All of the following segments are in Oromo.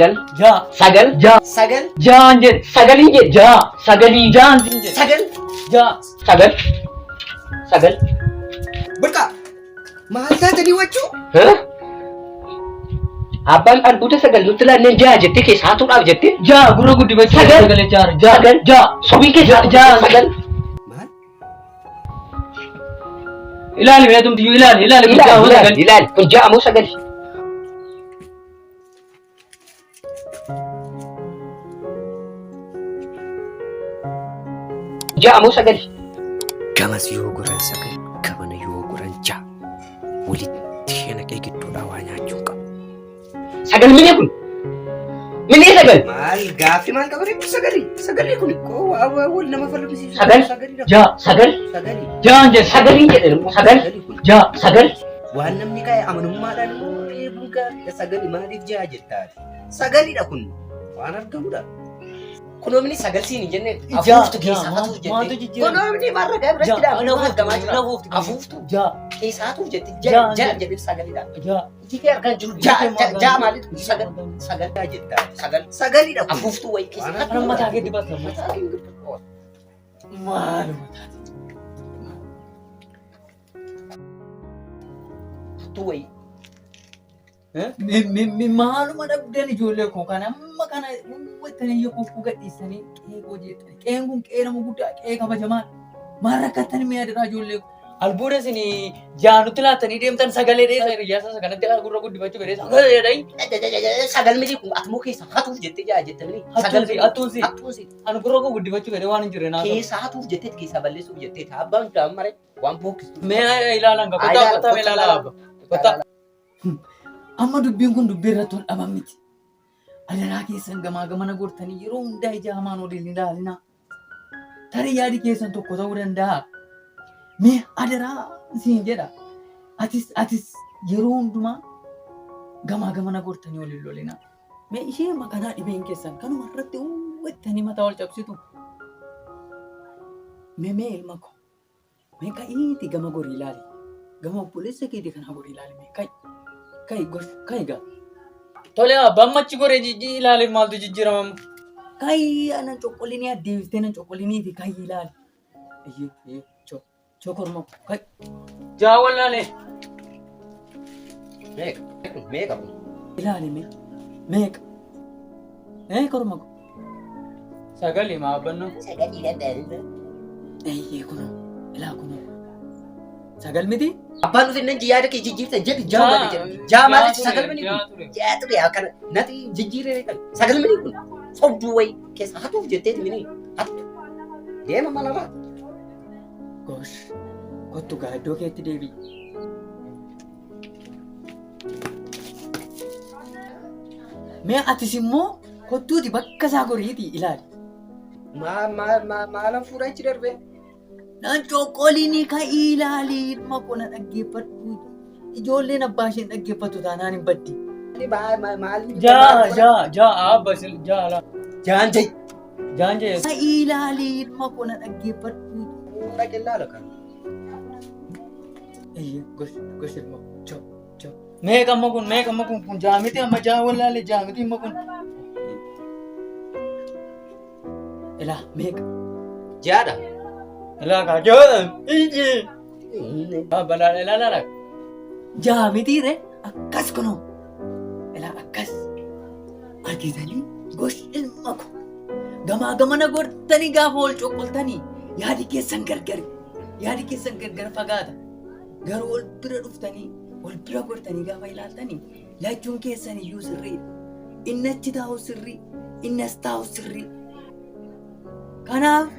Sagal. Ja'a. Sagal. Ja'a. Sagal. Ja'aan jedhe. Sagalii jedhe. Ja'a. Sagalii. Ja'aan siin jedhe. Sagal. Ja'a. Sagal. Sagal. Burqaa. Maal taatanii wachuu? Hah? Abbaan albuuda sagal nutti laanneen ja'a jettee keessaa hatuudhaaf jettee. Ja'a gurra guddifachuu Sagal. sagalee ja'a. Ja'a. Sagal. Ja'a. Sobii keessaa Ja'a. sagal. Maal? Ilaali mee tumtiyyuu ilaali ilaali kun ja'a Ilaali moo ilaali sagal. ilaali kun ja'a moo sagali? Ja'a moo sagali? Gamas yoo goran sagal, gamana yoo goran ja'a. Walitti shanaqee gidduudhaa waa nyaachuu hin qabu. Sagal minee kun? Minee sagal? Maal gaaffii maal qaba reefu sagalii? Sagalii kun koo waa waa wal nama falmisiisu. Sagal. Sagaliidha. Ja'a. Sagal. Sagalii. Ja'aan jedhe. Sagalii jedhe sagal. Sagalii kun. Ja'a. Sagal. Waan namni kaa'e amanummaadhaan immoo eeguun gaariidha. Sagalii maaliif ja'a jettaati? Sagaliidha kun waan argamudha. Kunoomni sagal siin hin jenne Ja'a. afuuftu keessaa Ja'a. hatuuf Maaltu jette. jijjiirame? Kunoomni warra biratti Ja'a. dhaabanii Nafuuftu. argamaa jira. Nafuuftu. Afuuftu Ja'a. keessaa hatuuf jette. Ja'a Ja'a ja'a jedhe. jedhee sagaliidha. Ja'a. Iji kee argaa jiru ja'a ja'a ja'a maaliif sagal sagal ja'a jettaati? Sagal sagaliidha kun. Afuuftuu wayii keessaa Kana mataa keetti baasta. Mataa kee giddu. Maaluma taate? Hattuu wayii. Maaluma dhabdan ijoollee koo kan amma kana uwwattanii iyya kokkuu gadhiisanii qe'ee koo jeeqxanii. Qe'een kun qe'ee nama guddaa qe'ee kabajamaa. Maal rakkattanii mi'a adiraa ijoollee koo. Albuuda isin jaanutti laattanii deemtan sagalee dheessa hiriyyaa isa kanatti gurra guddifachuu fedhee sagalee dhahii. Sagal miti kun atmoo keessa hatuuf jettee ja'a jettanii. Hattuunsi hattuunsi Hattuunsi ani gurra koo guddifachuu fedhee waan hin jirre naa. keessa hatuuf jettee keessaa balleessuuf jettee abbaan dammare waan bookistu. Mee ilaalan gaa kottaa kottaa mee ilaalaa abba. Kottaa. Amma dubbiin kun dubbii irratti ol dhaban miti. Adaraa keessan gamaa gamana gortanii yeroo hundaa ija hamaan waliin ilaalinaa. Tarii yaadi keessan tokko ta'uu danda'a. Mee adaraa siin jedha. Atis atis yeroo hundumaa gamaa gamana gortanii waliin lolinaa. Mee ishee makanaa dhibeen keessan kanuma irratti uwwattanii mataa wal cabsitu. Mee mee ilma koo. Mee ka'iiti gama gorii ilaali. Gama obboleessa keetii kanaa gorii ilaali. Mee ka'i. Ka'i gor ka'i gaa. Tole abbaan machi goree jijji ilaaleef maaltu jijjiirama? Ka'i anan coqqolinii addeebiftee nan coqqoliniiti ka'i ilaali. Iyyee iyyee choo choo korma ka'i. Jaa wallaalee. Meeqa? Meeqa kun? Ilaali mee meeqa? Ee korma ko. Sagali maa abbannoo. Sagalii danda'anii. Eeyyee kunoo ilaa kunoo. Sagal miti? Abbaan dhufe nan yaada kee jijjiirta jedhi ja'a malee jedhi. Ja'a maaliif sagal mini kun? Ja'a ture akkana nati jijjiiree kan sagal mini kun sobduu wayii keessa hatuuf jetteeti mini hattu. Deema manarraa. Gosh kottu gaa iddoo keetti deebi'i. Mee atis immoo kottuuti bakka isaa goriitii ilaali. Maalan fuudhaa achi darbee? Nan coqqolinii ka'ii ilaali ilma koo na dhaggeeffadhu. Ijoolleen abbaa isheen dhaggeeffattu taanaan hin baddi. Maal? Jaa jaa jaa abba jaa la. Jaan ja'i. Jaan jee. Ka'ii ilaali ilma koo na dhaggeeffadhu. Dhaqee ilaala kan. Eeyyee gosh gosh ilma koo. Choo. Meeqa amma kun meeqa amma kun kun jaamiti amma jaa wallaale jaamiti amma kun. Ilaa meeqa. Jaadha. Ilaa kaa jaa iji. Balaa ilaa ilaa. Jaamiti re akkas kunoo. Ilaa akkas. Argitanii gosh ilma ko. Gamaa gamana gortanii gaafa wal coqqoltanii yaadi keessan gargari. Yaadi keessan gargar fagaata. Garuu wal bira dhuftanii wal bira gortanii gaafa ilaaltanii lachuun keessan iyyuu sirriidha. Inni achi taa'u sirrii, inni as taa'u sirrii. Kanaaf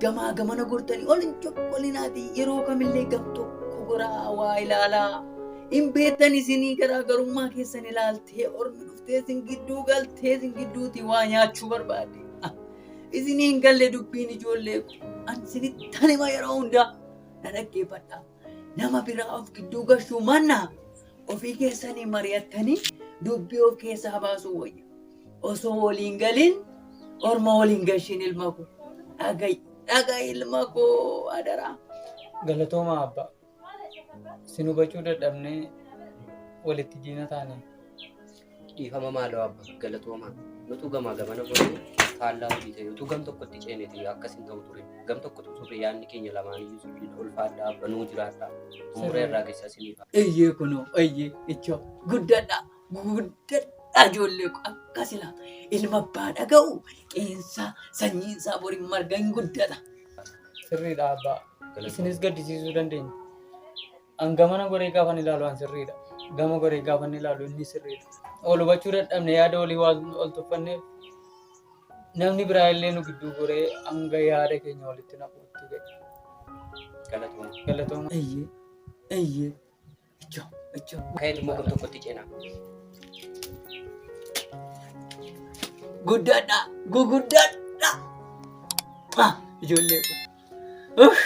gamaa gamana gortanii ol hin coqqolinaati yeroo kamillee gam tokko goraa waa ilaalaa. Hin beektan isinii garaagarummaa keessan ilaaltee ormi dhuftee isin gidduu galtee isin gidduutii waa nyaachuu barbaadde. Isinii hin galle dubbiin ijoollee koo. An isinittan hima yeroo hundaa. Na dhaggeeffadhaa. Nama biraa of gidduu gashuu mannaa ofii keessanii mari'attanii dubbii of keessaa baasuu wayya. Osoo waliin galin orma waliin gashiin ilma koo. Dhaga'i dhaga'i ilma koo adaraa. Galatooma abbaa. Sin hubachuu dadhabnee walitti diina taane. Dhiifama maaloo abba galatoomaa. Nutu gamaa gamana godhee faallaa hojii ta'e utuu gam tokkotti ceeneeti akkas hin ta'u ture. Gam tokkotu turre yaadni keenya lamaan iyyuu sirriidha. Ulfaadhaa abba nuu jiraadhaa. Umurii irraa keessa isiniif haa. Eeyyee kunoo eeyyee ichoo guddadha guddadha ijoollee koo akkas ilaa ilma abbaa dhaga'u qeensaa sanyiinsaa boriin marga hin guddata. Sirriidha abbaa. Isinis gaddisiisuu dandeenya. An gamana goree gaafan ilaalu an sirriidha. Gama goree gaafan ilaalu inni sirriidha. Wal hubachuu dadhabne yaada walii waan ol tuffanneef namni biraa illee nu gidduu goree hanga yaada keenya walitti naquutti ga'e. Galatooma. Galatooma. Eeyyee eeyyee ichoo ichoo. Ka'eetu immoo gam tokkotti ceenaa. Guddadha guguddadha. Ah, ijoollee koo. Uff.